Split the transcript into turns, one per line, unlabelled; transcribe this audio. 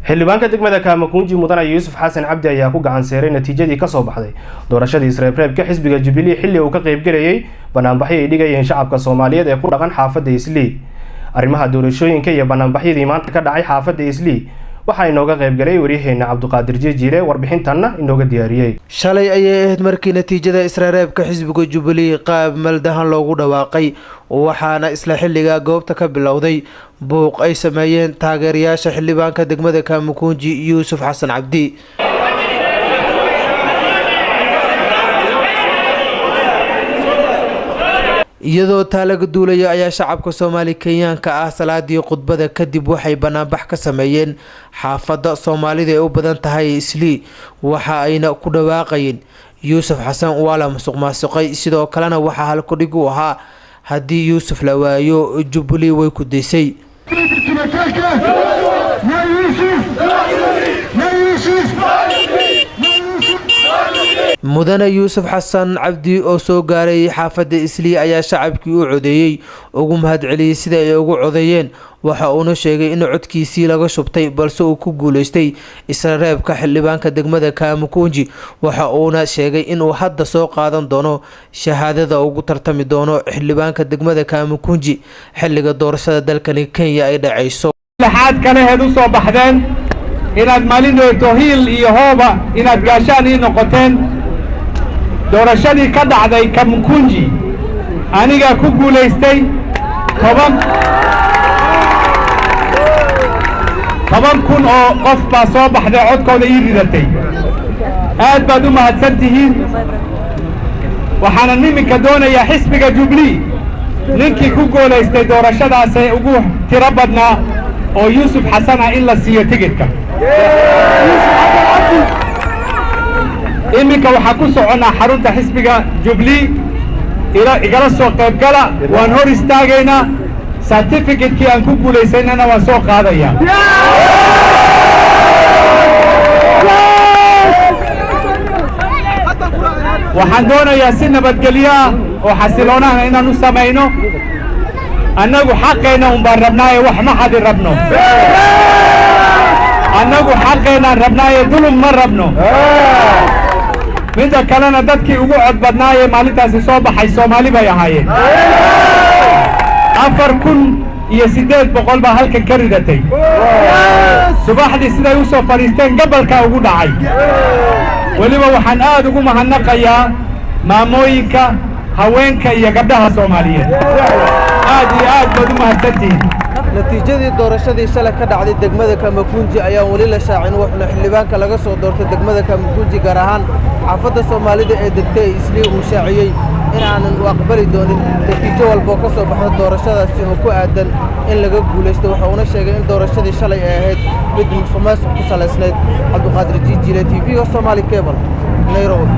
Xildhibaanka degmada Kaamakunji, Mudane Yuusuf Xasan Cabdi, ayaa ku gacan seeray natiijadii kasoo baxday doorashadii isreebreebka xisbiga Jubilee, xilli uu ka qaybgelayay banaanbaxyo ay dhigayeen shacabka Soomaaliyeed ee ku dhaqan xaafadda Islii. Arrimaha doorashooyinka iyo banaanbaxyadii maanta ka dhacay xaafadda Islii waxaa inooga qaybgalay waryaheena Cabdiqaadir Jijiile, warbixintanna inooga diyaariyey.
Shalay ayay ahayd markii natiijada israreebka xisbiga Jubilee qaab maldahan loogu dhawaaqay, waxaana isla xilligaa goobta ka bilowday buuq ay sameeyeen taageerayaasha xildhibaanka degmada Kaamukunji, Yuusuf Xasan Cabdi. Iyadoo taa laga duulaya ayaa shacabka Soomaali Kenyaanka ah salaadii khudbada kadib waxay banaanbax ka sameeyeen xaafadda Soomaalida ay u badan tahay Islii, waxa ayna ku dhawaaqayeen "Yuusuf Xasan waa la musuq maasuqay". Sidoo kalena waxaa halkudhig u ahaa "Haddii Yuusuf la waayo, Jubilee way ku daysay". Mudane Yuusuf Xasan Cabdi oo soo gaaray xaafadda Islii ayaa shacabkii u codeeyey ugu mahadceliyey sida ay ugu codeeyeen, waxa uuna sheegay in codkiisii laga shubtay, balse uu ku guuleystay isla reebka xildhibaanka degmada Kaamukunji. Waxa uuna sheegay inuu hadda soo qaadan doono shahaadada ugu tartami doono xildhibaanka degmada Kaamukunji xilliga doorashada dalkani Kenya ay dhacayso.
Lixaad kaleheed u soo baxdeen inaad maalin dhoweto hiil iyo hooba inaad gaashaan ii noqoteen. Doorashadii ka dhacday Kamukunji anigaa ku guulaystay. 10,000 oo qof baa soo baxday, codkooda ii ridatay. Aad baad u mahadsan tihiin. Waxaanan iminka doonayaa xisbiga Jubilee ninkii ku guulaystay doorashadaasee ugu tiro badnaa oo Yuusuf Xasan ah in la siiyo tigidhka. Iminka waxaan ku soconnaa xarunta xisbiga Jubilee. Igala soo qaybgala, waan hor istaagaynaa, certificate-kii aan ku guulaysaynana waan soo qaadayaa. Waxaan doonayaa si nabadgelyo ah oo xasiloonahna inaan u samayno. Annagu xaqeenna un baan rabnaaye, wax ma xadi rabno. Annagu xaqeennaan rabnaaye, dulum ma rabno. Midda kalena, dadkii ugu cod badnaayee maalintaasi soo baxay Soomaali bay ahaayeen. 4800 baa halkan ka ridatay. Subaxdii siday u soo fadhiisteen gabalkaa ugu dhacay. Weliba waxaan aad ugu mahadnaqayaa maamooyinka, haweenka iyo gabdhaha Soomaaliyeed. Aad iyo aad baad u mahadsantihiin.
Natiijadii doorashadii shalay ka dhacday degmada Kamakunji ayaan weli la shaacin, wuxuuna xildhibaanka laga soo doortay degmada Kamakunji, gaar ahaan xaafadda Soomaalida ee degtay Islii, uu shaaciyey in aanan u aqbali doonin natiijo walboo ka soo baxda doorashadaasi oo ku aadan in laga guulaysto. Waxa uuna sheegay in doorashadii shalay ay ahayd mid musuqmaasuq ku salaysnayd. Cabduqaadir Jijiile, TV-ga Somaali Cable, Nairobi.